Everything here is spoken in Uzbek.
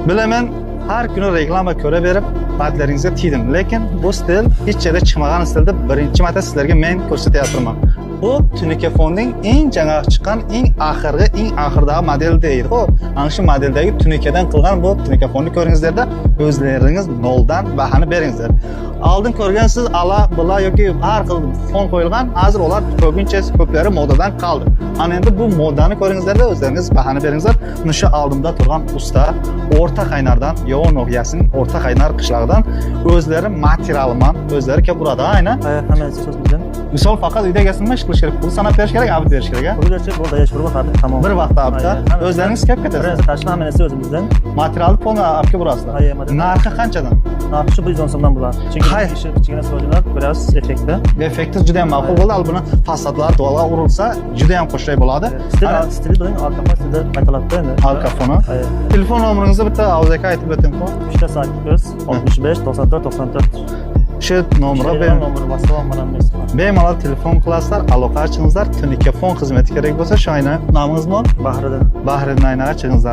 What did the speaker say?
Bilaman, har kuni reklama ko'raverib patlaringizga tegdim, lekin bu stil hech yerda chiqmagan stilda birinchi marta sizlarga men ko'rsatyapman. Bu Tunuka fonning eng yangi chiqqan, eng oxirgi, eng oxirdagi model deydi. Xo'p, ana shu modeldagi tunukadan qilgan bu Tunuka fonni ko'ringizlarda, o'zlaringiz noldan bahani beringizlar. Oldin ko'rgansiz ala bila yoki har xil fon qo'yilgan, hozir ular ko'pincha ko'plari modadan qoldi. Ana endi bu modani ko'ringizlarda, o'zlaringiz bahani beringizlar. Mana shu oldimda turgan usta O'rta Qaynardan, Yovun nohiyasining O'rta Qaynar qishlog'idan, o'zlari materialman, o'zlari kelib uradi, aynan. Hammasi o'zimizdan. Misol, faqat uyda egasini ish qilish kerak, pul sanab berish kerak, abid berish kerak, a? Pul bersak bo'ldi, yash bir vaqt tamom. Bir vaqtda abda o'zlaringiz kelib ketasiz. Birinchi tashla hammasi o'zimizdan. Materialni polni olib kelib urasizlar. Hayır, material. Narxi qanchadan? Narxi shu 110 so'mdan bo'ladi. Chunki Hay. ishi kichkina sojlar ko'rasiz effektni. Effekti juda ham ma'qul bo'ldi. Al buni fasadlar duvarlar urilsa juda ham xushroq bo'ladi. Stil Ana, stili bilan arka stilda aytiladi endi. Arka foni. Hayır. Telefon nomeringizni bitta og'zaki aytib o'ting. 3 8 65 94 94. Shu nomerga Nomer WhatsApp mana bu. Bemalol telefon qilasizlar, aloqa chiqingizlar. Tunuka fon xizmati kerak bo'lsa, shu aynan nomingiz nima? Bahriddin. Bahriddin aynaga chiqingizlar.